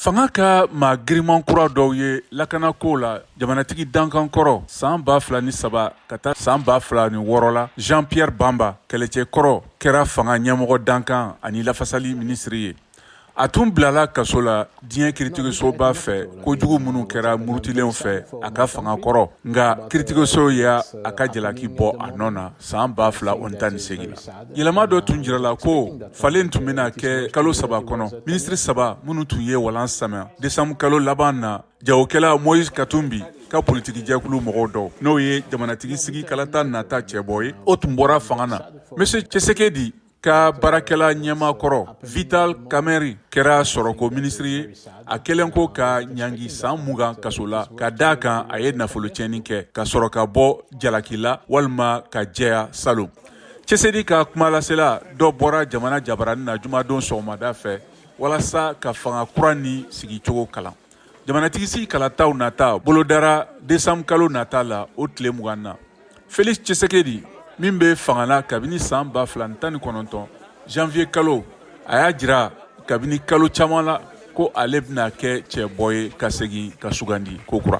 Fanga ka maa giriman kura dɔw ye lakanako la, jamanatigi dankan kɔrɔ san 2003 ka taa san 2006 la, Jean Pierre Bemba, kɛlɛcɛ kɔrɔ, kɛra fanga ɲɛmɔgɔ dankan ani lafasali minisiri ye. A tun bilala kaso la diɲɛ kiiritigɛsoba fɛ kojugu minnu kɛra murutilenw fɛ a ka fanga kɔrɔ, nka kiiritigɛso y'a a ka jalaki bɔ a nɔ na san 2018 la. Yɛlɛma dɔ tun jirala ko falen tun bɛna kɛ kalo 3 kɔnɔ. Minisiri saba minnu tun ye walan sama desanburu kalo laban na, jagokɛla Moïse Katumbi ka politikijɛkulu mɔgɔw dɔw, n'o ye jamanatigi sigi kalata nata cɛbɔ ye, o tun bɔra fanga na. Monsieur Tshisekedi ka baarakɛla ɲɛmaa kɔrɔ Vital Kamerhe kɛra sɔrɔko minisiri ye, a kɛlen kɔ ka ɲangi san 20 kaso la ka da kan a ye nafolo tiɲɛni kɛ ka sɔrɔ ka bɔ jalaki la walima ka jɛya salon. Tshisekedi ka kumalasela dɔ bɔra jamana jabarani na jumadon sɔgɔmada fɛ walasa ka fanga kura ni sigicogo kalan. Jamanatigi sigi kalataw nata bolodara desanburu kalo nata la, o tile 20 na. Felix Tshisekedi min bɛ fanga la kabini san 2019 janvier kalo, a y'a jira kabini kalo caman la ko ale bɛna kɛ cɛbɔ ye ka segin ka sugandi kokura.